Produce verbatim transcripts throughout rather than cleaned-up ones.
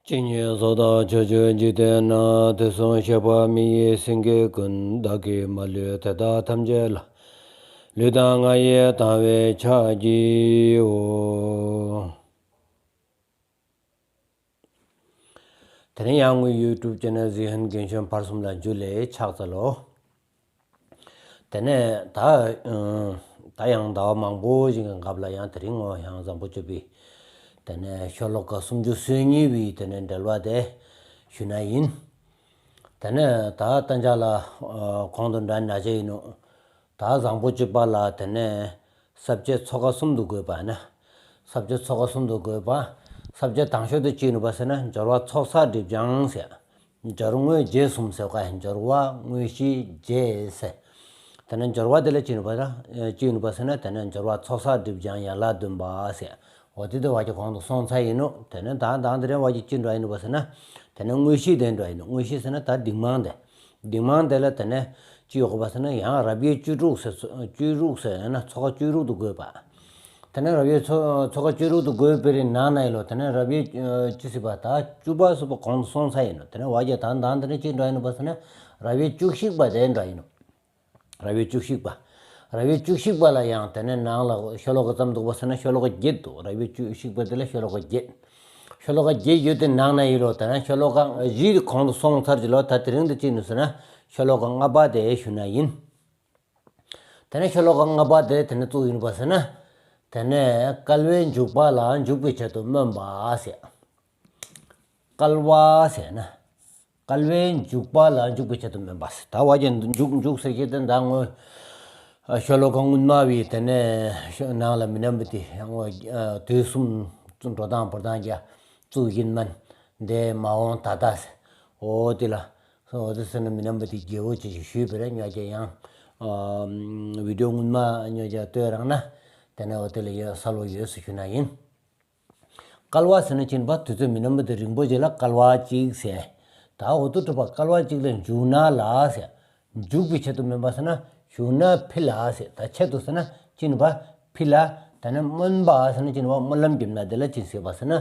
ཇི་སྙེད་སུ་དག་ཕྱོགས་བཅུའི་འཇིག་རྟེན་ན། དུས་གསུམ་གཤེགས་པ་མི་ཡི་སེང་གེ་ཀུན། བདག་གིས་མ་ལུས་དེ་དག་ཐམས་ཅད་ལ། ལུས་དང་ངག་ཡིད་དང་བས་ཕྱག་བགྱིའོ། དེ་ནས་ཡང་ངའི་ཡུ་ཊུབ་ཅེ་ནལ་གཟིགས་མཁན་རྒན་གཞོན་བར་གསུམ་ལ་འཇུ་ལེ་ཕྱག་འཚལ་ལོ། དེ་ནས་ད་ཨ་ད་ཡང་ཟླ་བ་མང་པོ་ཞིག་གི་རྒྱབ་ལ་ཡང་དེ་རིང་ངོ་ཡང་བཟང་པོ་སྤྱོད་པའི་དེ་ནས་ཤོ་ལོ་ཀ་སུམ་ཅུ་སོ་གཉིས་པའི་དེ་ནས་འགྲེལ་བ་དེ་ཞུ་ན་ཡིན། དེ་ནས་ད་ལྟ་ཅག་ལ་ཨ་གོང་དུ་འདྲ་ན་ཅེ་ཡིན་ནོ། ད་བཟང་པོ་སྤྱོད་པ་ལ་དེ་ནས་ས་བཅད་ཚོགས་ཀ་གསུམ་དུ་བགོས་པ་ན། ས་བཅད་ཚོགས་ཀ་གསུམ་དུ་བགོས་པ། ས་བཅད་དང་ཤོས་དེ་ཅི་ཡིན་པ་ཟེར་ན་སྦྱོར་བ་ཚོགས་བསགས་སྒྲིབ་སྦྱང་ཟེར། སྦྱོར་དངོས་རྗེས་གསུམ་ཟེར་བ། སྦྱོར་བ་དངོས་གཞི་རྗེས་ཟེར། དེ་ནས་སྦྱོར་བ་དེ་ལ་ཅི་ཡིན་པ་ན་ཅི་ཡིན་པ་ཟེར་ན་དེ་ནས་སྦྱོར་བ་ཚོགས་བསགས་སྒྲིབ་སྦྱང་ཡན་ལག་བདུན་པ་ཟེར། འོ་དེ་དེ་བ་ཀྱི་གོང་དུ་སོང་ཚར་ཡིན་ནོ། དེ་ནས་ད་དང་དེ་རིང་བ་ཀྱི་ཅི་འདྲ་ཡིན་པ་ཟེར་ན། དེ་ནས་དངོས་གཞི་དེ་འདྲ་ཡིན་ནོ། དངོས་གཞི་ཟེར་ན་ད་གདིང་མང་དེ། གདིང་མང་དེ་ལ་དེ་ནས་ཅི་ཡོད་པ་ཟེར་ན་ཡང་རབ་དབྱེ་བཅུ་དྲུག་ཟེར། བཅུ་དྲུག་ཟེར་ཡང་ན་ཚོགས་ཀ་བཅུ་དྲུག་ཏུ་བགོས་པ། དེ་ནས་རབ་དབྱེ་ཚོགས་ཚོགས་ཀ་བཅུ་དྲུག་ཏུ་བགོས་པའི་ནང་ན་ཡིན་ལོ། དེ་ནས་རབ་དབྱེ་ཨ་ཅི་ཟེར་བ་ད་བཅུ་པ་སོགས་པ་གོང་དུ་སོང་ཚར་ཡིན་ནོ། དེ་ནས་བ་ཀྱི་དང་དང་དེ་ནས་ཅི་འདྲ་ཡིན་པ་ཟེར་ན་རབ་དབྱེ་བཅུ་གཅིག་པ་དེ་འདྲ་ཡིན་ནོ། རབ་དབྱེ་བཅུ་གཅིག་པ། རབ་དབྱེ་བཅུ་གཅིག་པ་ལ་ཡང་དེ་ནས་ནང་ལ་ཤོ་ལོ་ཀ་ཙམ་འདུག་པ་ཟེར་ན་ཤོ་ལོ་ཀ་བརྒྱད་འདུག། རབ་དབྱེ་བཅུ་གཅིག་པ་དེ་ལ་ཤོ་ལོ་ཀ་བརྒྱད། ཤོ་ལོ་ཀ་བརྒྱད་ཡོད་དེ་ནང་ན་ཡིན་ལོ། དེ་ནས་ཤོ་ལོ་ཀ་བཞི་གོང་དུ་སོང་ཚར་གྱི་ལོ། ད་དེ་རིང་དུ་ཅི་ཡིན་ཟེར་ན་ཤོ་ལོ་ཀ་ལྔ་པ་དེ་ཞུ་ན་ཡིན། དེ་ནས་ཤོ་ལོ་ཀ་ལྔ་པ་དེ་དེ་ནས་བཙུགས་ཡིན་པ་ཟེར་ན། དེ་ནས་བསྐལ་པའི་འཇུག་པ་ལ་འཇུག་པའི་ཆེད་དུ་སྨོན་པ་ཟེར། བསྐལ་པ་ཟེར་ན། བསྐལ་པའི་འཇུག་པ་ལ་འཇུག་པའི་ཆེད་དུ་སྨོན་པ་ཟེར། ད་བ་ཀྱི་འཇུག་འཇུག་ཟེར་གྱི་དེ་ད་ངོ་ཤོ་ལོ་ཀ་སྔོན་མ་བའི་དེ་ནས་ནང་ལ་མི་རྣམས་པ་དེ་ངོ་དུས་གསུམ་འགྲོ་སྟངས་བོར་སྟངས་ཀྱི་བཙུགས་ཡིན་མན། འདས་མ་འོངས་ད་ལྟ་ཟེར། འོ་དེ་ལ། འོ་དེ་ཟེར་ན་མི་རྣམས་པ་དེ་རྒྱལ་པོ་ཅིག་ཞུས་པ་རེད། ཉོ་རྒྱ་ཡང་ཨ་བི་ཌིའོ་སྔོན་མ་ཉོ་རྒྱ་ལྟོས་རང་ན། དེ་ནས་འོ་དེ་ལ་ཡ་ས་ལོ་ཡོད་ཟེར་ཞུ་ན་ཡིན། བསྐལ་པ་ཟེར་ན་ཅི་ཡིན་པ་དུས་ཚོད་མི་རྣམས་པ་དེ་རིང་པོ་ཅིག་ལ་བསྐལ་པ་གཅིག་ཟེར། ད་འོ་དུ་གྲུབ་པ་བསྐལ་པ་གཅིག་ལ་འཇུག་ན་ལ་ཟེར། འཇུག་པའི་ཆེད་དུ་སྨོན་པ་ཟེར་ན་ཞུགས་ན་ཕི་ལ་ཟེར། ད་ཆེད་དུ་ཟེར་ན་ཅི་ཡིན་པ་ཕི་ལ། ད་ནི་སྨོན་པ་ཟེར་ན་ཅི་ཡིན་པ་སྨོན་ལམ་བརྒྱབ་ན་དེ་ལ་ཅི་ཟེར་བ་ཟེར་ན་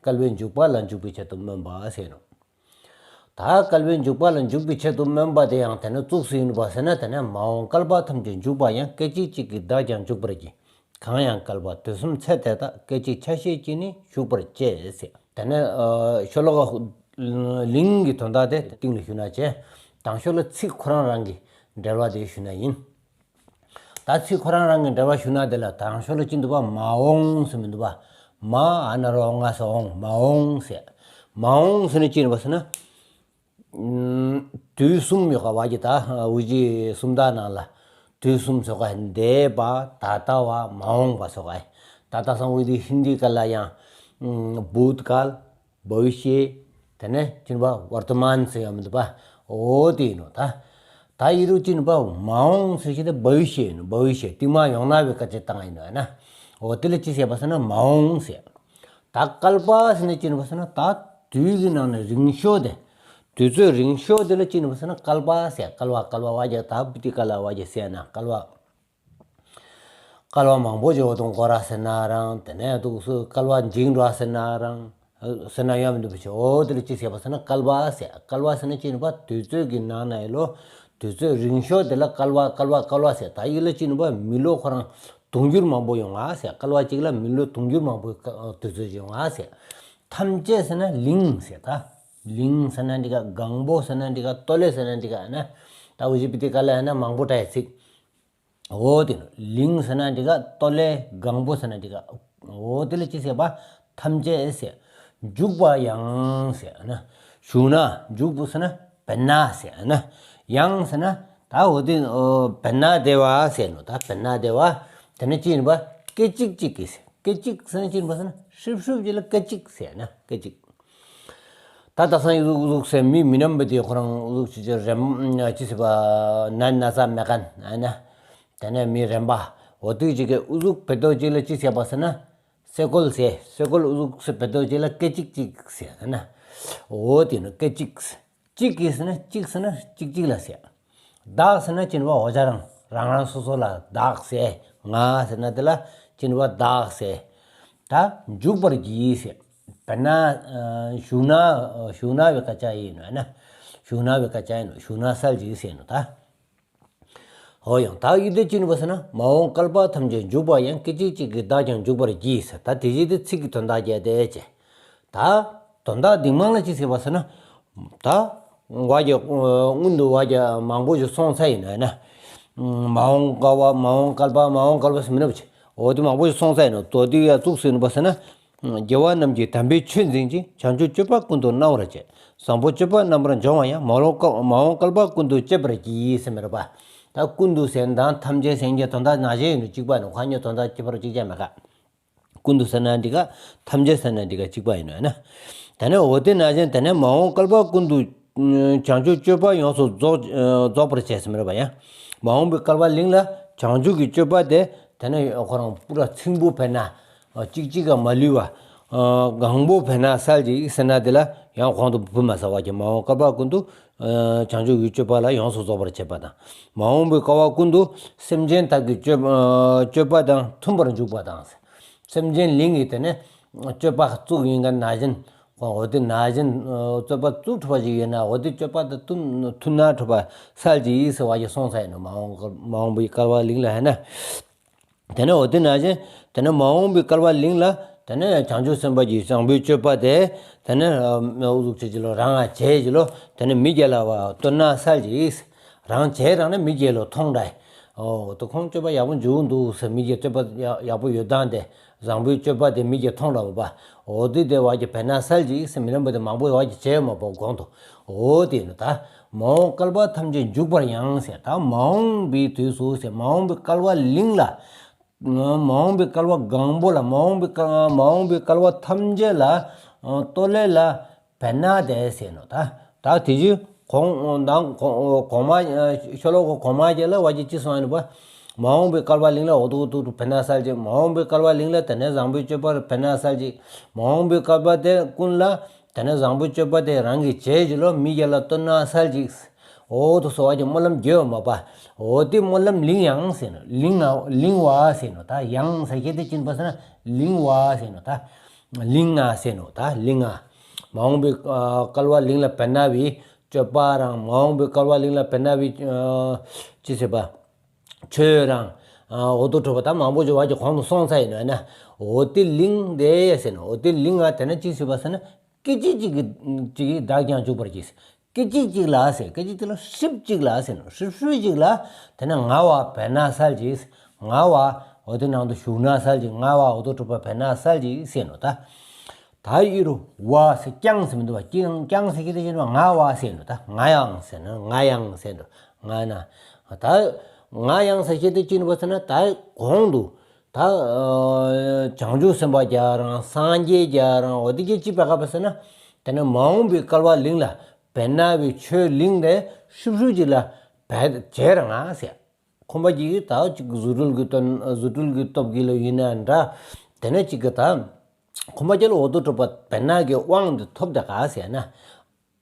བསྐལ་པའི་འཇུག་པ་ལ་འཇུག་པའི་ཆེད་དུ་སྨོན་པ་ཟེར་ནོ། ད་བསྐལ་པའི་འཇུག་པ་ལ་འཇུག་པའི་ཆེད་དུ་སྨོན་པ་དེ་ཡང་དེ་ནི་བཙུགས་སུ་ཡིན་པ་ཟེར་ན་དེ་ནི་མ་འོངས་བསྐལ་པ་ཐམས་ཅད་འཇུག་པ་ཡང་སྐད་ཅིག་གཅིག་གིས་བདག་ཀྱང་འཇུག་པར་བགྱི། གང་ཡང་བསྐལ་པ་དུས་གསུམ་ཚེ་དེ་དག་སྐད་ཅིག་ཆ་ཤས་ཀྱིས་ནི་ཞུགས་པར་བྱེད་ཟེར། དེ་ནས་ཤོ་ལོ་ཀ་གླེང་གི་དོན་དག་དེ་སྟེང་ལ་ཞུ་ན་བྱས། དང་ཤོས་ལ་ཚིག་ཁོ་རང་རང་གི་འགྲེལ་བ་དེ་ཞུ་ན་ཡིན། ད་ཚིག་ཁོ་རང་རང་གི་འགྲེལ་བ་ཞུ་ན་དེ་ལ་དང་ཤོས་ལ་ཅི་འདུག་པ། མ་འོངས་ཟེར་མི་འདུག་པ། མ་ཨ་ན་རོ་ང་ས་འོང་མ་འོངས་ཟེར། མ་འོངས་ཟེར་ནི་ཅི་ཡིན་པ་ཟེར་ན། དུས་གསུམ་ཡོད་ག་བ་ཀྱི་ད་དབུ་འབྱེད་སུམ་རྟགས་ནང་ལ་དུས་གསུམ་ཟེར་ག་འདས་པ་ད་ལྟ་བ་མ་འོངས་པ་ཟེར་ག། ད་ལྟ་སང་དབུ་འདི་ཧིན་དི་སྐད་ལ་ཡང་བུད་ཀལ། བ་བི་ཤེ། དེ་ནས་ཅི་ཡིན་པ་བར་ཏ་མན་ཟེར་ཡ་མི་འདུག་པ། འོ་དེ་ཡིན་ནོ་ད། ད་ཡི་རུ་ཅི་ཡིན་པ་མ་འོངས་ཟེར་ཞེས་དེ་བ་བི་ཤེ་ཡིན་ནོ། བ་བི་ཤེ་རྟིང་མ་ཡོང་ན་བའི་སྐད་ཆ་བཏང་ཡིན་ནོ་ཡ་ན། འོ་དེ་ལ་ཅི་ཟེར་བ་ཟེར་ན་མ་འོངས་ཟེར། ད་བསྐལ་པ་ཟེར་ན་ཅི་ཡིན་པ་ཟེར་ན་ད་དུས་ཀྱི་ནང་ནས་རིང་ཤོས་དེ། དུས་ཚོད་རིང་ཤོས་དེ་ལ་ཅི་ཡིན་པ་ཟེར་ན་བསྐལ་པ་ཟེར། བསྐལ་པ་བསྐལ་པ་བ་ཀྱི་ད་བུ་ཏི་ཀ་ལ་བ་ཀྱི་ཟེར་ན་བསྐལ་པ། བསྐལ་པ་མང་པོ་ཅིག་འོ་དང་འགོར་ར་ཟེར་ན་རང་། དེ་ནས་འདུག་སུ་བསྐལ་པ་འཇིག་འགྲོ་ཟེར་ན་རང་། ཟེར་ན་ཡང་མི་འདུག་པ་ཞིག་འོ་དེ་ལ་ཅི་ཟེར་བ་ཟེར་ན་བསྐལ་པ་ཟེར། བསྐལ་པ་ཟེར་ན་ཅི་ཡིན་པ་དུས་ཚོད་ཀྱི་ནང་ན་ཡི་ལོ། དུས་ཚོད་རིང་ཤོས་དེ་ལ་བསྐལ་པ་བསྐལ་པ་བསྐལ་པ་ཟེར། ད་ཡི་ལ་ཅི་ཡིན་པ་མི་ལོ་ཁོ་རང་དུང་ཕྱུར་མང་པོ་ཡོང་ང་ཟེར། བསྐལ་པ་གཅིག་ལ་མི་ལོ་དུང་ཕྱུར་མང་པོའི་དུས་ཚོད་ཅིག་ཡོང་ང་ཟེར། ཐམས་ཅད་ཟེར་ན་གླིང་ཟེར་ད། གླིང་ཟེར་ན་འདི་ག་གང་པོ་ཟེར་ན་འདི་ག་ཏོ་ལེ་ཟེར་ན་འདི་ག་ན། ད་འུ་ཅི་པི་ཏི་ཀ་ལ་ཡ་ན་མང་པོ་འདྲ་ཡ་ཚིག་འོ་དེ་ནོ། གླིང་ཟེར་ན་འདི་ག་ཏོ་ལེ། གང་པོ་ཟེར་ན་འདི་ག་འོ་དེ་ལ་ཅི་ཟེར་བ། ཐམས་ཅད་ཟེར། འཇུག་པ་ཡང་ཟེར་ན། ཞུགས་ན། འཇུག་པ་ཟེར་ན་བེར་ན་ཟེར་ན། ཡང་ཟེར་ན་ད་འོ་དེ་བེར་ན་དེ་བ་ཟེར་ནོ། ད་བེར་ན་དེ་བ། དེ་ནི་ཅི་ཡིན་པ། སྐད་ཅིག་གཅིག་གིས་ཟེར། སྐད་ཅིག་ཟེར་ན་ཅི་ཡིན་པ་ཟེར་ན་ཧྲིབ་ཧྲིབ་ཅིག་ལ་སྐད་ཅིག་ཟེར་ན་སྐད་ཅིག་ད་ད་སང་ཨུ་ཟུག་ཨུ་ཟུག་ཟེར་མི་མི་རྣམས་པ་དེ་ཁོ་རང་ཨུ་ཟུག་ཅི་ཅི་རེམ་ཅི་ཟེར་བ་ན་ན་ཚ་མེད་མཁན་ཨ་ན། དེ་ནས་མི་རེམ་པ་འོ་དུས་ཅིག་གི་ཨུ་ཟུག་བེ་ཏོ་ཅིག་ལ་ཅི་ཟེར་བ་ཟེར་ན། སེ་གོལ་ཟེར། སེ་གོལ་ཨུ་ཟུག་ཟེར་བེ་ཏོ་ཅིག་ལ་སྐད་ཅིག་ཅིག་ཟེར་ན། འོ་དེ་ནི་སྐད་ཅིག་གཅིག་གིས་ཟེར་ན་གཅིག་ཟེར་ན་གཅིག་གཅིག་ལ་ཟེར། བདག་ཟེར་ན་ཅི་ཡིན་པ་འོ་ཅག་རང་རང་རང་སོ་སོ་ལ་བདག་ཟེར། ང་ཟེར་ན་དེ་ལ་ཅི་ཡིན་པ་བདག་ཟེར། ད་འཇུག་པར་བགྱི་ཟེར། བེར་ནག་ཨ་བཞུགས་ནག་ཨ་བཞུགས་ནག་པའི་སྐད་ཆ་ཡིན་ནོ་ཨ་ན། བཞུགས་ནག་པའི་སྐད་ཆ་ཡིན་ནོ། བཞུགས་ནག་གསལ་ཅིག་ཟེར་ནོ་ད། འོ་ཡང་ད་ཡིད་དེ་ཅི་ནི་བ་ཟེར་ན། མ་འོངས་བསྐལ་པ་ཐམས་ཅད་འཇུག་པ་ཡང་། སྐད་ཅིག་གཅིག་གིས་བདག་ཀྱང་འཇུག་པར་བགྱི་ཟེར། ད་དེ་བཞིན་དུ་ཚིག་གི་དོན་དག་བརྒྱད་དེ་བྱས། ད་དོན་དག་འདི་མང་ལ་ཅི་ཟེར་བ་ཟེར་ན། ད་བ་གི་སྔོན་དུ་བ་གི་མང་པོ་ཞིག་སོང་ཚར་ཡིན་ནོ་ཨ་ན། མ་འོངས་བསྐལ་པ་མ་འོངས་བསྐལ་པ་མ་འོངས་བསྐལ་པ་ཟེར་མི་འདུག་བ་ཅི། འོ་དེ་མང་པོ་ཞིག་སོང་ཚར་ཡིན་ནོ། དོ་དེ་ཡ་བཙུགས་ཟེར་ནི་བ་ཟེར་ན། རྒྱལ་བ་རྣམས་ཀྱིས་དམ་པའི་ཆོས་འཛིན་ཅིང་། བྱང་ཆུབ་སྤྱོད་པ་ཀུན་ཏུ་སྣང་བར་བྱེད། བཟང་པོ་སྤྱོད་པ་རྣམ་པར་སྦྱོང་བ་ཡང་། མ་འོངས་བསྐལ་མ་འོངས་བསྐལ་པ་ཀུན་ཏུ་སྤྱད་པར་བགྱི་ཟེར་མི་རེད་པ། ད་ཀུན་ཏུ་ཟེར་དང་ཐམས་ཅད་ཟེར་གྱི་དོན་དག་ནང་བཞིན་ཡིན་ནོ། གཅིག་པ་ནི་ཁོ་གཉིས་དོན་དག་ཁྱད་པར་གཅིག་ཀྱང་མེད་ཀ། ཀུན་ཏུ་ཟེར་ན་འགྲིག་ག། ཐམས་ཅད་ཟེར་ན་འགྲིག་ག། གཅིག་པ་ཡིན་ནོ་ཨ་ན། དེ་ནས་འོ་དེ་ནང་བཞིན་དེ་ནས་མ་འོངས་བསྐལ་པ་ཀུན་ཏུ་བྱང་ཆུབ་སྤྱོད་པ་ཡོངས་སུ་རྫོགས་རྫོགས་པར་བྱེད་ཟེར་མི་རེད་པ་ཡང་། མ་འོངས་པའི་བསྐལ་པ་གླིང་ལ་བྱང་ཆུབ་ཀྱི་སྤྱོད་པ་དེ་དེ་ནས་ཁོ་རང་པུ་ར་ཚིམ་པོ་བེར་ནག་གཅིག་གཅིག་ག་མ་ལུས་པ། གང་པོ་བེར་ནག་གསལ་ཅིག་ཟེར་ན་དེ་ལ་ཡང་གོང་དུ་བུ་མ་ཟ་བ་གྱི་མ་འོངས་བསྐལ་པ་ཀུན་ཏུ་བྱང་ཆུབ་ཀྱི་སྤྱོད་པ་ལ་ཡོངས་སུ་རྫོགས་པར་བྱེད་པ་དང་། མ་འོངས་པའི་བསྐལ་པ་ཀུན་ཏུ་སེམས་ཅན་དག་གི་སྤྱོད་སྤྱོད་པ་དང་མཐུན་པར་འཇུག་པ་དང་། སེམས་ཅན་གླིང་གི་དེ་ནས་སྤྱོད་པ་བཙུགས་ཡིན་ག་ནང་བཞིན། འོ་དེ་ནང་བཞིན་སྤྱོད་པ་བཙུགས་ཐུབ་པ་ཞིག་ཡོད་ན། འོ་དེ་སྤྱོད་པ་དང་མཐུན་མཐུན་ན་ཐུབ་པ་གསལ་ཅིག་ཟེར་བ་ཞིག་སོང་ཚར་ཡིན་ནོ། མ་འོངས་མ་འོངས་པའི་བསྐལ་པ་གླིང་ལ་ཧེ་ན། དེ་ནས་འོ་དེ་ནང་བཞིན་དེ་ནས་མ་འོངས་པའི་བསྐལ་པ་གླིང་ལ་དེ་ནས་བྱང་ཆུབ་སེམས་དཔའ་གྱི་བཟང་པོའི་སྤྱོད་པ་དེ་དེ་ནས་ཨུ་ཟུག་བྱེད་ཀྱི་ལོ་རང་ང་བྱེད་ཀྱི་ལོ། དེ་ནས་མི་རྒྱལ་ལ་བ་སྟོན་ན་གསལ་ཅིག་རང་བྱེད་རང་ནས་མི་རྒྱལ་ལོ་མཐོང་འདྲ། འོ་དེ་ཁོང་སྤྱོད་པ་ཡག་པོ་འཇུག་འདུག་ཟེར། མི་རྒྱལ་སྤྱོད་པ་ཡག་ཡག་པོ་ཡོད་སྟངས་དེ། བཟང་པོའི་སྤྱོད་པ་དེ་མི་རྒྱལ་མཐོང་འདྲ་བ་པ། འོ་དེ་དེ་བ་གྱི་བེར་ནག་གསལ་ཅིག་ཟེར་མི་ལམ་པ་དེ་མང་པོ་བ་གྱི་བྱས་མ་པོ་གོང་དུ། འོ་དེ་ནི་ད་མ་འོངས་བསྐལ་པ་ཐམས་ཅད་འཇུག་པར་ཡང་ཟེར། ད་མ་འོངས་པའི་དུས་སུ་ཟེར། མ་འོངས་པའི་བསྐལ་པ་གླིང་ལ། མ་འོངས་པའི་བསྐལ་པ་གང་པོ་ལ། མ་འོངས་པའི་བསྐལ་མ་འོངས་པའི་བསྐལ་པ་ཐམས་ཅད་ལ་ཨ་ལྟོ་ལས་ལ་བེར་ནག་དེ་ཟེར་ནོ། ད་ད་དེ་བཞིན་གོང་དང་གོང་གོང་མ་ཤོ་ལོ་ཀ་གོང་མ་རྒྱལ་ལ་བ་གྱི་ཅི་སོང་ཡིན་པ། མ་འོངས་པའི་བསྐལ་པ་གླིང་ལ་འོ་དུ་དུ་དུ་བེར་ནག་གསལ་ཅིག་མ་འོངས་པའི་བསྐལ་པ་གླིང་ལ་དེ་ནས་བཟང་པོའི་སྤྱོད་པར་བེར་ནག་གསལ་ཅིག་མ་འོངས་པའི་བསྐལ་པ་དེ་ཀུན་ལ་དེ་ནས་བཟང་པོའི་སྤྱོད་པ་དེ་རང་གིས་བྱས་ཀྱི་ལོ། མི་རྒྱལ་ལ་སྟོན་ན་གསལ་ཅིག་འོ་དུ་སོ་བ་གྱི་སྨོན་ལམ་རྒྱས་མ་པ། འོ་དེ་སྨོན་ལམ་གླིང་ཡང་ཟེར་ནོ། གླིང་ང་གླིང་བ་ཟེར་ནོ། ད་ཡང་ཟེར་ཁྱེད་དེ་ཅིན་པ་ཟེར་ན་གླིང་བ་ཟེར་ནོ། ད་གླིང་ང་ཟེར་ནོ། ད་གླིང་ང་། མ་འོངས་པའི་ཨ་བསྐལ་པ་གླིང་ལ་བེར་ནག་པའི་སྤྱོད་པ་རང་། མ་འོངས་པའི་བསྐལ་པ་གླིང་ལ་བེར་ནག་པའི་ཨ་ཅི་ཟེར་བ། ཆོས་རང་། ཨ་འོ་དོ་གྲུབ་པ་ད་མང་པོ་ཞིག་བ་གྱི་གོང་དུ་སོང་ཚར་ཡིན་ནོ་ཨ་ན། འོ་དེ་གླིང་དེ་ཟེར་ནོ། འོ་དེ་གླིང་ང་དེ་ན་ཅི་ཟེར་བ་ཟེར་ན། སྐད་ཅིག་གཅིག་གིས་གཅིག་གིས་བདག་ཀྱང་འཇུག་པར་བགྱི། སྐད་ཅིག་གཅིག་ལ་ཟེར། སྐད་ཅིག་དེ་ལ་ཧྲིབ་གཅིག་ལ་ཟེར་ནོ། ཧྲིབ་ཧྲིབ་གཅིག་ལ་དེ་ན་ང་བ་བེར་ནག་གསལ་ཅིག་ང་བ་འོ་དེ་ནང་དུ་བཞུགས་ནག་གསལ་ཅིག་ང་བ་འོ་དོ་གྲུབ་པ་བེར་ནག་གསལ་ཅིག་ཟེར་ནོ། ད་ད་ཡི་རུ་བ་ཟེར་ཀྱང་ཟེར་མི་འདུག་བ། ཀྱང་ཀྱང་ཟེར་ཁྱེད་དེ་ཅིན་པ་ང་བ་ཟེར་ནོ། ད་ང་ཡང་ཟེར་ནོ། ང་ཡང་ཟེར་ནོ། ང་ན་ད་ང་ཡང་ཟེར་ཁྱེད་དེ་ཅིན་པ་ཟེར་ན་ད་གོང་དུ། ད་ཨ་བྱང་ཆུབ་སེམས་དཔའ་རྒྱ་རང་སངས་རྒྱས་རྒྱ་རང་འོ་དེ་གྱད་ཅི་བ་ག་པ་ཟེར་ན། དེ་ནས་མ་འོངས་པའི་བསྐལ་པ་གླིང་ལ་བེར་ནག་པའི་ཆོས་གླིང་དེ་ཧྲིབ་ཧྲིབ་གཅིག་ལ་བེར་བྱས་རང་ཟེར། ཁོང་པ་གྱིས་ད་ཅིག་རྫུ་འཕྲུལ་གྱི་སྟོབས་རྫུ་འཕྲུལ་གྱི་སྟོབས་ཀྱིས་ལ་ཡིན་ན་འདྲ། དེ་ནས་ཅིག་གི་ད་ཁོང་པ་གྱིས་ལ་འོ་དོ་གྲུབ་པ་བེར་ནག་གི་དབང་དེ་ཐོབ་ད་ག་ཟེར་ན།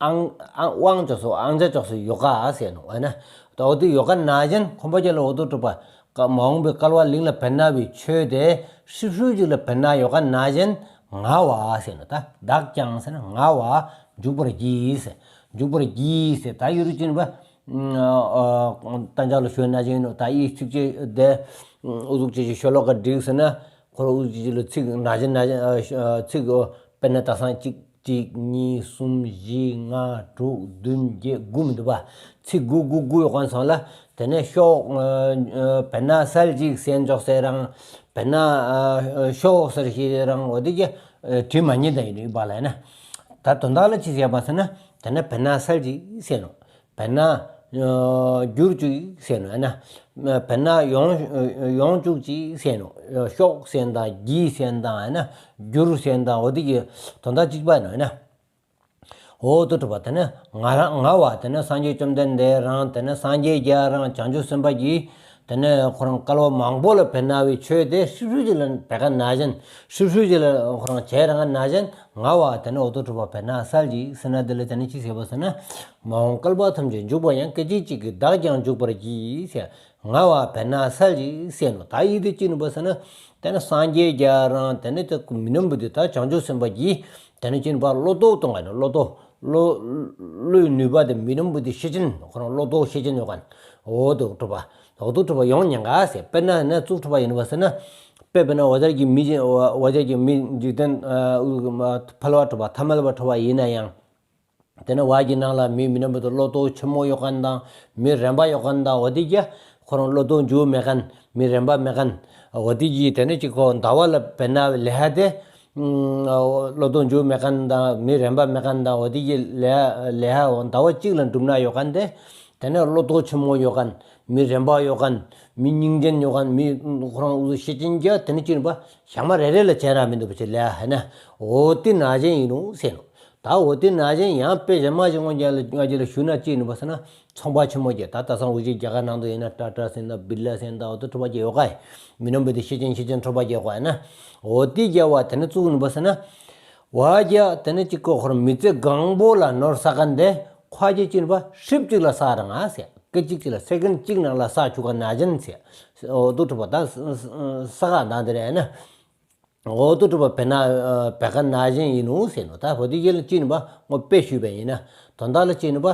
ཨང་ཨང་དབང་ཅོག་སོ་ཨང་ཅག་ཅོག་སོ་ཡོ་ག་ཟེར་ནོ་ཨ་ན། ད་འོ་དེ་ཡོ་ག་ནང་བཞིན་ཁོང་པ་གྱིས་ལ་འོ་དོ་གྲུབ་པ་ཀ་མ་འོངས་པའི་བསྐལ་པ་གླིང་ལ་བེར་ནག་པའི་ཆོས་དེ་ཧྲིབ་ཧྲིབ་གཅིག་ལ་བེར་ནག་ཡོ་ག་ནང་བཞིན་ང་བ་ཟེར་ནོ། ད་བདག་ཀྱང་ཟེར་ན་ང་བ་འཇུག་པར་བགྱི་ཟེར། འཇུག་པར་བགྱི་ཟེར། ད་ཡུ་རུ་ཅིན་པ་ཨ་ཨ་ཏན་ཅག་ལ་ཞུ་ན་ཅིན་ནོ། ད་ཡི་ཚིགས་བཅད་དེ་ཨུ་ཟུག་ཅིག་ཅིག་ཤོ་ལོ་ཀ་བསྒྲིགས་ཟེར་ན་ཁོ་ར་ཨུ་ཟུག་ཅིག་ལ་ཚིག་ནང་བཞིན་ནང་བཞིན་ཨ་ཨ་ཚིག་དཔེར་ན་ད་སང་གཅིག་གཅིག་གཉིས་གསུམ་བཞི་ལྔ་དྲུག་བདུན་བརྒྱད་དགུ་མི་འདུག་པ། ཚིག་དགུ་དགུ་དགུ་ཡོད་མཁན་སོང་ལ། དེ་ནས་ཤོག་ཨ་ཨ་བེར་ནག་གསལ་ཅིག་ཟེར་འཇོག་ཟེར་རང་། བེར་ནག་ཨ་ཨ་ཤོག་ཟེར་ཞིག་རང་འོ་དེ་གྱད་ཨ་བྲིས་མ་ཉན་ད་ཡིན་པ་ལ་ཡིན་ན། ད་དོན་དག་ལ་ཅི་ཟེར་བ་ཟེར་ན། དེ་ནས་བེར་ནག་གསལ་ཅིག་ཟེར་ནོ། བེར་ནག་ཨ་འགྱུར་བཅུག་ཟེར་ནོ་ཨ་ན། བེར་ནག་ཡོང་ཡོང་བཅུག་ཅིག་ཟེར་ནོ། ཤོག་ཟེར་དང་གྱིས་ཟེར་དང་ཨ་ན་འགྱུར་ཟེར་དང་འོ་དེ་གྱད་དོན་དག་གཅིག་པ་ནོ་ཨ་ན། འོ་དོ་གྲུབ་པ་དེ་ནས་ང་རང་ང་བ་དེ་ནས་སངས་རྒྱས་བཅོམ་ལྡན་འདས་རང་དེ་ནས་སངས་རྒྱས་རྒྱ་རང་བྱང་ཆུབ་སེམས་དཔའ་གྱིས་དེ་ནས་ཁོ་རང་བསྐལ་པ་མང་པོ་ལ་བེར་ནག་པའི་ཆོས་དེ་ཧྲིབ་ཧྲིབ་གཅིག་ལ་བེར་ཀ་ནང་བཞིན་ཧྲིབ་ཧྲིབ་གཅིག་ལ་ཁོ་རང་བྱས་རང་ནང་བཞིན་ང་བ་དེ་ནས་འོ་དོ་གྲུབ་པ་བེར་ནག་གསལ་ཅིག་ཟེར་ན་དེ་ལ་དེ་ནས་ཅི་ཟེར་བ་ཟེར་ན། མ་འོངས་བསྐལ་པ་ཐམས་ཅད་འཇུག་པ་ཡང་། སྐད་ཅིག་གཅིག་གིས་བདག་ཀྱང་འཇུག་པར་བགྱི་ཟེར། ང་བ་བེར་ནག་གསལ་ཅིག་ཟེར་ནོ། ད་ཡི་དེ་ཅི་ནི་བ་ཟེར་ན། དེ་ནས་སངས་རྒྱས་རྒྱ་རང་དེ་ནས་དེ་མི་ནམ་བུ་དེ་ད་བྱང་ཆུབ་སེམས་དཔའ་གྱིས་ དེ་ནས་ཅི་ནུས་པ་བློ་ལྡོག་གཏོང་ག་ནི་བློ་ལྡོག་བློ་བློའི་ནུས་པ་དེ་མི་རྣམས་པོ་དེ་ཤེས་ཅན་ཁོ་རང་བློ་ལྡོག་ཤེས་ཅན་ཡོད་ག་ནི་འོ་དུ་གྲུབ་པ་འོ་དུ་གྲུབ་པ་ཡོང་ཉན་ག་ཟེར། དཔེར་ན་ནས་བཙུགས་གྲུབ་པ་ཡིན་པ་ཟེར་ན། དཔེ་དཔེར་ན་འོ་དེར་གྱི་མི་འོ་དེར་གྱི་མི་འཇིག་རྟེན་ཕལ་བ་གྲུབ་པ་ཐ་མལ་པ་གྲུབ་པ་ཡིན་ན་ཡང་། དེ་ནས་བར་གྱི་ནང་ལ་མི་མི་རྣམས་པོ་དེ་བློ་ལྡོག་ཆེན་མོ་ཡོད་མཁན་དང་མི་རན་པ་ཡོད་མཁན་དང་འོ་དེ་གྱ་ཁོ་རང་བློ་ལྡོག་འཇུག་མེད་མཁན་མི་རན་པ་མེད་མཁན་འོ་དེ་གྱི་དེ་ནས་ཅིག་ཁོ་ཟླ་བ་ལ་དཔེར་ན་ལས་དེ་བློ་ལྡོག་འཇུག་མེད་མཁན་དང་མི་རན་པ་མེད་མཁན་དང་འོ་དེ་གྱི་ལས་ལས་ཟླ་བ་གཅིག་ལ་འགྲུབ་ན་ཡོད་མཁན་དེ་དེ་ནས་བློ་ལྡོག་ཆེན་མོ་ཡོད་མཁན་མི་རན་པ་ཡོད་མཁན་མི་སྙིང་རྗེ་ཡོད་མཁན་མི་ཁོ་རང་འུ་ཤེས་ཅན་གྱ་དེ་ནས་ཅི་ནུས་པ་ཞག་མ་རེ་རེ་ལ་བྱས་ར་མི་འདུག་པ་ཅི་ལས་ཧ་ན་འོ་དེ་ན་གཞན་ཡིན་ནོ་ཟེར་ནོ། ད་འོ་དེ་ན་གཞན་ཡང་དཔེ་གཞན་མ་ཞིག་ངོ་རྒྱལ་ལ་ང་རྒྱལ་ལ་ཞུ་ན་ཅི་ནུས་པ་ཟེར་ན་ཚོང་པ་ཆེན་མོ་གྱ་ད་ད་སང་འུ་ཅག་རྒྱ་གར་ནང་དུ་ཡིན་ན་ཊ་ཊ་ཟེར་ད་བིར་ལ་ཟེར་ད་འོ་དེ་གྲུབ་པ་གྱ་ཡོད་ག་ཡ། མི་རྣམས་པོ་དེ་ཤེས་ཅན་ཤེས་ཅན་གྲུབ་པ་གྱ་ཡོད་ག་ཡ་ན། འོ་དེ་གྱ་བ་དེ་ནས་བཙུགས་ནུས་པ་ཟེར་ན། བ་གྱ་དེ་ནས་ཅིག་ཁོ་ཁོར་མི་ཚེ་གང་པོ་ལ་ནོར་བསགས་མཁན་དེ་ཁོ་གྱ་ཅི་ནུས་པ་ཧྲིབ་ཅིག་ལ་བསགས་ར་ང་ཟེར། སྐད་ཅིག་ཅིག་ལ་སེ་ཀན་ཌ་གཅིག་ནང་ལ་བསགས་ཆུག་ག་ན་གཞན་ཟེར། འོ་དུ་གྲུབ་པ་ད་བསགས་ག་ན་དེ་རེད་ན། འོ་དུ་གྲུབ་པ་དཔེར་ན་བེ་ཀ་ན་གཞན་ཡིན་ནོ་ཟེར་ནོ། ད་བོ་དེ་གྱ་ལ་ཅི་ནུས་པ་ངོ་དཔེ་ཞུས་པ་ཡིན་ན། དོན་དག་ལ་ཅི་ནུས་པ་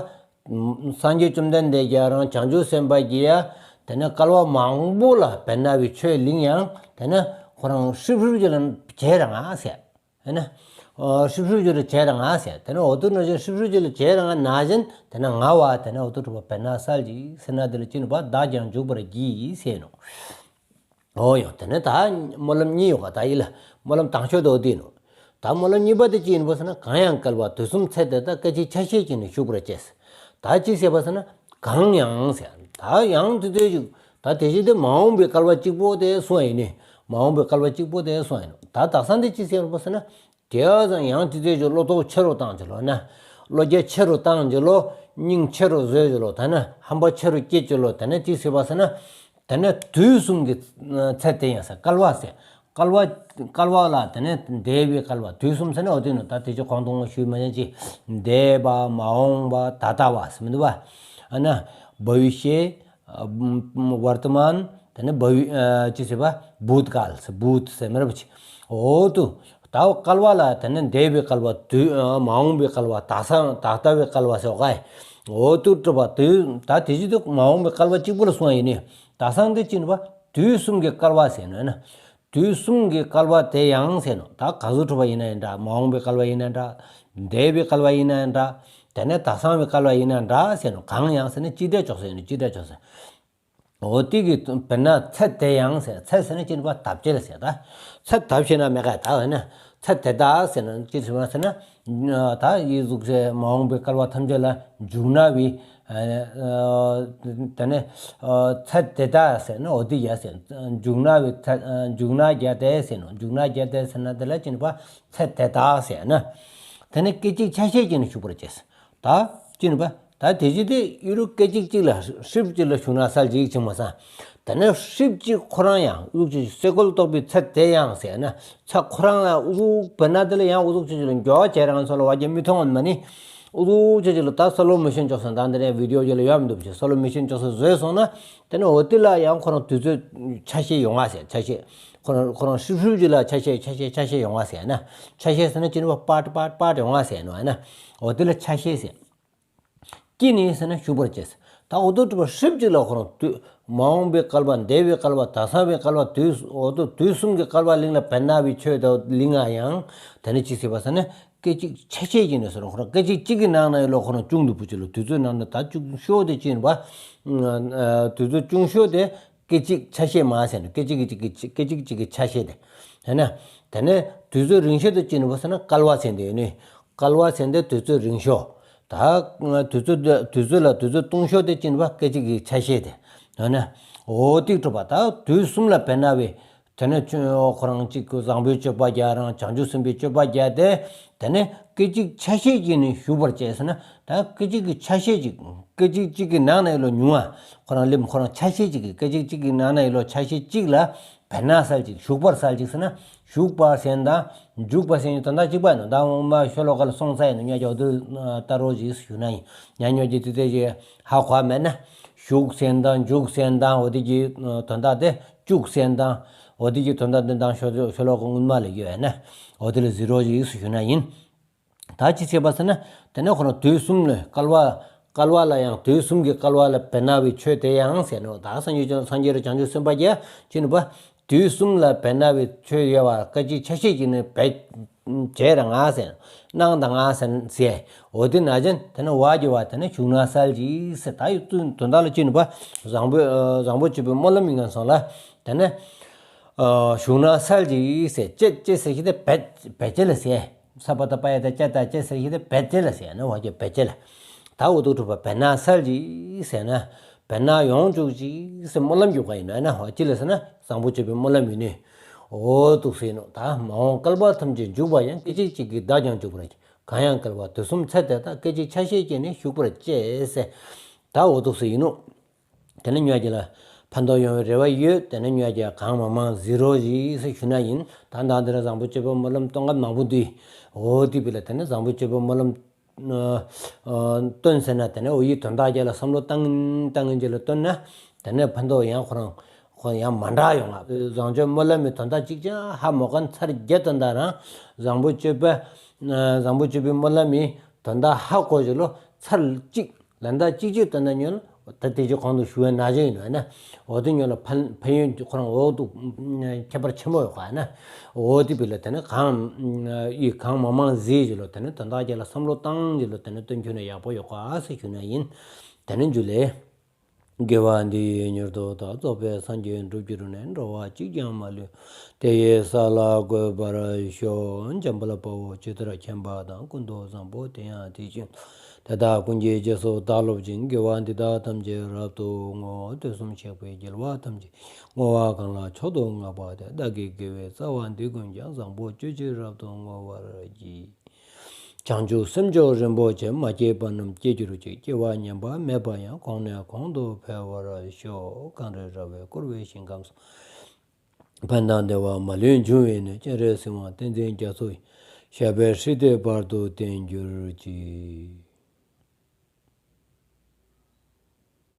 སངས་རྒྱས་བཅོམ་ལྡན་འདས་ཀྱ་རང་བྱང་ཆུབ་སེམས་དཔའ་གྱ་ཡ་དེ་ནས་སྐལ་བ་མང་པོ་ལ་དཔེར་ན་བའི་ཆོས་གླིང་ཡང་དེ་ནས་ཁོ་རང་ཧྲིབ་ཧྲིབ་ཅིག་ལ་བྱས་ར་ང་ཟེར། ཧེ་ན། ཧྲིབ་ཧྲིབ་ཅིག་ལ་བྱས་ར་ང་ཟེར། དེ་ནས་འོ་དུ་ན་གཞན་ཧྲིབ་ཧྲིབ་ཅིག་ལ་བྱས་ར་ང་ན་གཞན་དེ་ནས་ང་བ་དེ་ནས་འོ་དུ་གྲུབ་པ་དཔེར་ན་སལ་ཅིག་ཟེར་ན་དེ་ལ་ཅི་ནུས་པ་བདག་ཀྱང་འཇུག་པར་བགྱི་ཟེར་ནོ། འོ་ཡོ་དེ་ནས་ད་སྨོན་ལམ་གཉིས་ཡོད་ག་ད་ཡིན་ལ་སྨོན་ལམ་དང་ཤོས་དེ་འོ་དེ་ཡིན་ནོ། ད་སྨོན་ལམ་གཉིས་པ་དེ་ཅི་ཡིན་པ་ཟེར་ན་གང་ཡང་བསྐལ་པ་དུས་གསུམ་ཚེ་འདི་དག་སྐད་ཅིག་ཆ་ཤས་ཀྱིས་ནི་བཞུགས་པར་བྱས། ད་ཅི་ཟེར་བ་ཟེར་ན་གང་ཡང་ཟེར། ད་ཡང་དེ་དུས་ཅིག་ད་དེ་བཞིན་དུ་མ་འོངས་པའི་བསྐལ་པ་གཅིག་པོ་དེ་གསུངས་ཡིན་ནི། མ་འོངས་པའི་བསྐལ་པ་གཅིག་པོ་དེ་གསུངས་ཡིན་ནོ། ད་དག་ས་འདི་ཅི་ཟེར་བ་ཟེར་ན། དེ་ཙང་ཡང་དེ་ཚོས་ཀྱི་བློ་ལྡོག་ཆེ་རུ་བཏང་ཀྱི་ལོ་ན། བློ་རྒྱ་ཆེ་རུ་བཏང་ཀྱི་ལོ། སྙིང་ཆེ་རུ་བཟོས་ཀྱི་ལོ། ད་ནི་ཧམ་པ་ཆེ་རུ་སྐྱེས་ཀྱི་ལོ། ད་ནི་ཅི་ཟེར་བ་ཟེར་ན། ད་ནི་དུས་གསུམ་གྱི་ཚད་དེ་ཡང་ཟེར་བསྐལ་པ་ཟེར། བསྐལ་པ་བསྐལ་པ་ལ་ད་ནི་འདས་པའི་བསྐལ་པ་དུས་གསུམ་ཟེར་ན་འོ་དེ་ནི་ད་དེ་ཚོ་གོང་དུ་ངོ་ཞུས་མ་ཡིན་ཅི། འདས་པ་མ་འོངས་པ་ད་ལྟ་བ་ཟེར་མི་འདུག་བ། ཨ་ན། བ་བི་ཤེ། ཨ་བར་ཏི་མན། དེ་ནས་བ་བི་ཨ་ཅི་ཟེར་བ་བུད་ཀལ་ཟེར་བུད་ཟེར་མི་རབས་ཅི། འོ་དུ། ད་བསྐལ་པ་ལ་དེ་ནས་འདས་པའི་བསྐལ་པ་དུས་ཨ་མ་འོངས་པའི་བསྐལ་པ་ད་སང་ད་ལྟ་བའི་བསྐལ་པ་ཟེར་བ་ག་ཡ། འོ་དུ་གྲུབ་པ་དུས་ད་དེ་བཞིན་དུ་མ་འོངས་པའི་བསྐལ་པ་གཅིག་པུ་ལ་གསུངས་ཡིན་ནི། ད་སང་དེ་ཅི་ནུས་པ་དུས་གསུམ་གྱི་བསྐལ་པ་ཟེར་ནོ་ན། དུས་གསུམ་གྱི་བསྐལ་པ་དེ་ཡང་ཟེར་ནོ། ད་ག་ཟུག་གྲུབ་པ་ཡིན་ན་ཡང་འདྲ། མ་འོངས་པའི་བསྐལ་པ་ཡིན་ན་འདྲ། འདས་པའི་བསྐལ་པ་ཡིན་ན་འདྲ། དེ་ནས་ད་སང་བའི་བསྐལ་པ་ཡིན་ན་འདྲ་ཟེར་ནོ། གང་ཡང་ཟེར་ན་གཅིག་འདྲ་ཆོག་ཟེར་ནོ། གཅིག་འདྲ་ཆོག་ཟེར། འོ་དེ་གི་དཔེར་ན་ཚེ་དེ་ཡང་ཟེར། ཚེ་ཟེར་ན་ཅི་ནུས་པ་ཐབས་ཅེས་ལ་ཟེར་ད། ཚེ་ཐབས་ཤེས་ན་མེད་ག་ད་བས་ན། ཚེ་དེ་དག་ཟེར་ན་ཅི་ཟེར་བ་ཟེར་ན། ད་ཡི་གཟུགས་ཟེར་མ་འོངས་པའི་བསྐལ་པ་ཐམས་ཅད་ལ་འཇུག་ན་བའི། ཨ་ཨ་དེ་ནས་ཨ་ཚེ་དེ་དག་ཟེར་ན་འོ་དེ་ཡ་ཟེར། འཇུག་ན་བའི་ཚེ་ཨ་འཇུག་ན་བརྒྱད་དེ་ཟེར་ནོ། འཇུག་ན་བརྒྱད་དེ་ཟེར་ན་དེ་ལ་ཅི་ནུས་པ་ཚེ་དེ་དག་ཟེར་ན། དེ་ནས་སྐད་ཅིག་ཆ་ཤས་ཀྱིས་ནི་བཞུགས་པར་བྱས། ད་ཅི་ནུས་པ་ད་དེ་བཞིན་དུ་ཡུ་རུ་སྐད་ཅིག་གཅིག་ལ་ཧྲིབ་ཅིག་ལ་བཞུགས་ན་སལ་ཅིག་ཅིག་མ་སང་། དེ་ནས་ཧྲིབ་ཅིག་ཁོ་རང་ཡང་འུ་ཅིག་སེ་གོལ་གཏོགས་པའི་ཚད་དེ་ཡང་ཟེར་ན། ཚད་ཁོ་རང་ལ་འུ་ཅིག་བེ་ན་དེ་ལ་ཡང་འུ་ཅིག་ཅིག་ལ་འགྱོ་བྱས་རང་ཚོ་ལ་བ་རྒྱ་མི་མཐོང་བ་མ་ནི། འུ་ཅིག་ཅིག་ལ་ད་སོ་ལོ་མོ་ཤན་ཅོག་སོང་ད་འདི་ནས་བི་ཌི་ཡོ་ཅིག་ལ་ཡོད་མི་འདུག་ཅིག་སོ་ལོ་མོ་ཤན་ཅོག་སོང་བཟོས་སོང་ན། དེ་ནས་འོ་དེ་ལ་ཡང་ཁོ་རང་དུས་ཚོད་ཆ་ཤས་ཡོང་བ་ཟེར་ཆ་ཤས། ཁོ་རང་ཁོ་རང་ཧྲིབ་ཧྲིབ་ཅིག་ལ་ཆ་ཤས་ཆ་ཤས་ཆ་ཤས་ཡོང་བ་ཟེར་ན། ཆ་ཤས་ཟེར་ན་ཅི་ནུས་པ་པར་པར་པར་ཡོང་བ་ཟེར་ནོ་ན། འོ་དེ་ལ་ཆ་ཤས་ཟེར། ཀྱིས་ནི་ཟེར་ན་བཞུགས་པར་བྱས། ད་འོ་དོ་གྲུབ་པ་ཧྲིབ་ཅིག་ལ་ཁོ་རང་དུས་མ་འོངས་པའི་བསྐལ་པ་འདས་པའི་བསྐལ་པ་ད་སང་བའི་བསྐལ་པ་དུས་འོ་དོ་དུས་གསུམ་གྱི་བསྐལ་པ་གླིང་ལ་བེ་ན་བའི་ཆོས་དང་གླིང་ང་ཡང་དེ་ནི་ཅི་ཟེར་བ་ཟེར་ན། སྐད་ཅིག་ཆ་ཤས་ཀྱིས་ནི་ཟེར་ཁོ་རང་སྐད་ཅིག་གཅིག་གི་ནང་ན་ཡོད་ལོ་ཁོ་རང་ཅུང་དུ་བུ་ཅིག་ལོ་དུས་ཚོད་ནང་ན་ད་ཅུང་ཤོས་དེ་ཅི་ཡིན་པ། དུས་ཚོད་ཅུང་ཤོས་དེ་སྐད་ཅིག་ཆ་ཤས་མ་ཟེར་ན་སྐད་ཅིག་གཅིག་གི་སྐད་ཅིག་གཅིག་གི་ཆ་ཤས་དེ། དེ་ན། དེ་ནས་དུས་ཚོད་རིང་ཤོས་དེ་ཅི་ཡིན་པ་ཟེར་ན་བསྐལ་པ་ཟེར་དེ་ཡོད་ནི། བསྐལ་པ་ཟེར་དེ་དུས་ཚོད་རིང་ཤོས། ད་དུས་ཚོད་དུས་ཚོད་ལ་དུས་ཚོད་ཐུང་ཤོས་དེ་ཅི་ཡིན་པ་སྐད་ཅིག་གི་ཆ་ཤས་དེ། དེ་ན། འོ་དེ་གྲུབ་པ་ད་དུས་གསུམ་ལ་བེ་ན་བའི། དེ་ནས་ཁྱོད་ཁོ་རང་གཅིག་གི་བཟང་པོའི་སྤྱོད་པ་རྒྱ་རང་བྱང་ཆུབ་སེམས་དཔའི་སྤྱོད་པ་རྒྱ་དེ། དེ་ནས་སྐད་ཅིག་ཆ་ཤས་ཀྱིས་ནི་བཞུགས་པར་བྱས་ཟེར་ན་ད་སྐད་ཅིག་གི་ཆ་ཤས་ཅིག་སྐད་ཅིག་གཅིག་གི་ནང་ན་ཡོད་ལོ་ཉུང་བ། ཁོ་རང་ལེམ་ཁོ་རང་ཆ་ཤས་ཅིག་གི་སྐད་ཅིག་གཅིག་གི་ནང་ན་ཡོད་ལོ་ཆ་ཤས་ཅིག་ལ་བེ་ན་སལ་ཅིག་བཞུགས་པར་སལ་ཅིག་ཟེར་ན་བཞུགས་པ་ཟེར་དང་འཇུག་པ་ཟེར་ཡིན་དོན་དག་གཅིག་པ་ཡིན་ནོ། ད་འོ་མ་ཤོ་ལོ་ཀ་ལ་སོང་ས་ཡིན་ནོ་ཉ་ཅོ་དུ་ལྟ་རོགས་ཅིག་ཞུ་ན་ཡིན་ཉ་ཉོ་ཅིག་དེ་དེ་ཅིག་ཧ་གོ་མེད་ན། བཞུགས་ཟེར་དང་འཇུག་ཟེར་དང་འོ་དེ་གི་དོན་དག་དེ་བཅུག་ཟེར་དང་། འོ་དེ་གི་དོན་དག་དེ་དང་ཤོ་ཤོ་ལོ་ཀ་སྔོན་མ་ལ་ཡོད་ན། འོ་དེ་ལ་ཟི་རོ་ཡིག་སུ་ཞུ་ན་ཡིན། ད་ཅི་བྱས་པ་ཟེར་ན། དེ་ནས་ཁོ་རང་དུས་གསུམ་ལ་བསྐལ་པ། བསྐལ་པ་ལ་ཡང་དུས་གསུམ་གྱི་བསྐལ་པ་ལ་བེར་ནག་པའི་ཆོས་དེ་ཡང་ཟེར་ནོ། ད་སངས་རྒྱས་བྱང་སངས་རྒྱས་བྱང་ཆུབ་སེམས་དཔའ་གྱིས་ཅི་ནུས་པ། དུས་གསུམ་ལ་བེར་ནག་པའི་ཆོས་ཡོད་པ་སྐད་ཅིག་ཆ་ཤས་ཀྱིས་ནི་བེར་བྱས་ར་ང་ཟེར། སྣང་དང་ང་ཟེར་ཟེར། འོ་དེ་ནང་བཞིན་དེ་ནི་བ་གི་བ་དེ་ནི་བྱུང་ན་གསལ་ཅིག་ཟེར། ད་ཡོད་དུས་དོན་དག་ལ་ཅི་ནུས་པ། བཟང་པོ་བཟང་པོ་སྤྱོད་པའི་སྨོན་ལམ་ཡིན་ངན་སོང་ལ། དེ་ནི་བྱུང་ན་གསལ་ཅིག་ཟེར། ཅེས་ཅེས་ཟེར་གྱི་དེ་བེར་བེར་ཅེས་ལ་ཟེར། ས་པ་ད་པ་ཡ་ད་ཅ་ད་ཅེས་ཟེར་གྱི་དེ་བེར་ཅེས་ལ་ཟེར་ན་བ་གི་བེར་ཅེས་ལ། ད་འོ་དུ་གྲུབ་པ་བེར་ནག་གསལ་ཅིག་ཟེར་ན། བེར་ནག་ཡོང་བཅུག་ཅིག་ཟེར་སྨོན་ལམ་རྒྱག་པ་ཡིན་ན་ན་བ་ཅི་ལ་ཟེར་ན་བཟང་པོ་སྤྱོད་པའི་སྨོན་ལམ་ཡིན་ནི། འོ་དུ་ཟེར་ནོ། ད་མ་འོངས་བསྐལ་པ་ཐམས་ཅད་འཇུག་པ་ཡང་སྐད་ཅིག་གཅིག་གིས་བདག་ཀྱང་འཇུག་པར་བགྱི། གང་ཡང་བསྐལ་པ་དུས་གསུམ་ཚེ་དེ་དག་སྐད་ཅིག་ཆ་ཤས་ཀྱིས་ནི་ཞུགས་པར་བྱེད་ཟེར། ད་འོ་དུ་ཟེར་ཡིན་ནོ། དེ་ནི་ཉོ་རྒྱུ་ལ་ཕན་ཐོགས་ཡོང་བའི་རེ་བ་ཡོད། དེ་ནི་ཉོ་རྒྱུ་གང་མང་མང་གཟིགས་རོགས་ཞེས་ཞུ་ན་ཡིན། ད་ད་འདི་ར་བཟང་པོ་སྤྱོད་པའི་སྨོན་ལམ་གཏོང་སྐབས་མང་པོ་འདུས། འོ་དེ་བས་ལ་དེ་ནི་བཟང་པོ་སྤྱོད་པའི་སྨོན་ལམ་བཏོན་ཟེར་ན། དེ་ནི་འོ་ཡི་དོན་དག་རྒྱ་ལ་བསམ་བློ་བཏང་བཏང་ངན་རྒྱ་ལ་བཏོན་ན། དེ་ནི་ཕན་ཐོགས་ཡང་ཁོ་རང་ཁོ་ཡང་མ་འདྲ་ཡོང་ང་། བཟང་སྤྱོད་སྨོན་ལམ་མི་དོན་དག་གཅིག་ཀྱང་ཧ་མ་གོ་ན་ཚར་བརྒྱད་དོན་དག་རང་བཟང་པོ་སྤྱོད་པ། བཟང་པོ་སྤྱོད་པའི་སྨོན་ལམ་མི་དོན་དག་ཧ་གོ་རྒྱ་ལ་ཚར་གཅིག་ལན་ད་གཅིག་གཅིག་དོན་དག་ཉོན་ད་དེ་ཅི་གོང་དུ་ཞུ་བའི་ན་ཅི་ཡིན་ན། འོ་དེ་ཉོན་ལ་ཕན་ཕན་ཡོན་ཁོ་རང་འོ་དུ་ཁྱད་པར་ཆེན་པོ་ཡོད་ག་ན། འོ་དེ་བས་ལ་དེ་ནི་གང་ཡི་གང་མང་མང་གཟིགས་རྒྱ་ལ་དེ་ནི་དོན་དག་རྒྱ་ལ་བསམ་བློ་བཏང་རྒྱ་ལ་དེ་ནི་སྟོན་རྒྱུ་ནི་ཡག་པོ་ཡོད་ག་ཟེར་ཞུ་ན་ཡིན། དེ་ནི་འཇུ་ལེ། དགེ་བ་འདི་ཡིས་མྱུར་དུ་བདག། རྫོགས་པའི་སངས་རྒྱས་འགྲུབ་གྱུར་ནས། འགྲོ་བ་གཅིག་ཀྱང་མ་ལུས། དེ་ཡི་ས་ལ་འགོད་པར་ཤོག། འཇམ་དཔལ་དཔའ་བོས་ཇི་ལྟར་མཁྱེན་པ་དང་། ཀུན་ཏུ་བཟང་པོ་དེ་ཡང་དེ་བཞིན་དེ་དག་ཀུན་གྱི་རྗེས་སུ་བདག་སློབ་ཅིང་། དགེ་བ་འདི་དག་ཐམས་ཅད་རབ་ཏུ་བསྔོ། དུས་གསུམ་གཤེགས་པའི་རྒྱལ་བ་ཐམས་ཅད་བསྔོ་བ་གང་ལ་མཆོག་ཏུ་བསྔགས་པ་དེས། བདག་གི་དགེ་བའི་རྩ་བ་འདི་ཀུན་ཀྱང་། བཟང་པོ་སྤྱོད་ཕྱིར་རབ་ཏུ་བསྔོ་བར་བགྱི། བྱང་ཆུབ་སེམས་མཆོག་རིན་པོ་ཆེ། མ་སྐྱེས་པ་རྣམས་སྐྱེ་གྱུར་ཅིག། སྐྱེ་བ་ཉམས་པ་མེད་པ་ཡང་། གོང་ནས་གོང་དུ་འཕེལ་བར་ཤོག། གངས་རི་ར་བས་བསྐོར་བའི་ཞིང་ཁམས་སུ། ཕན་དང་བདེ་བ་མ་ལུས་འབྱུང་བའི་གནས། སྤྱན་རས་གཟིགས་དབང་བསྟན་འཛིན་རྒྱ་མཚོ་ཡི། ཞབས་པད་སྲིད་མཐའི་བར་དུ་བརྟན་གྱུར་ཅིག།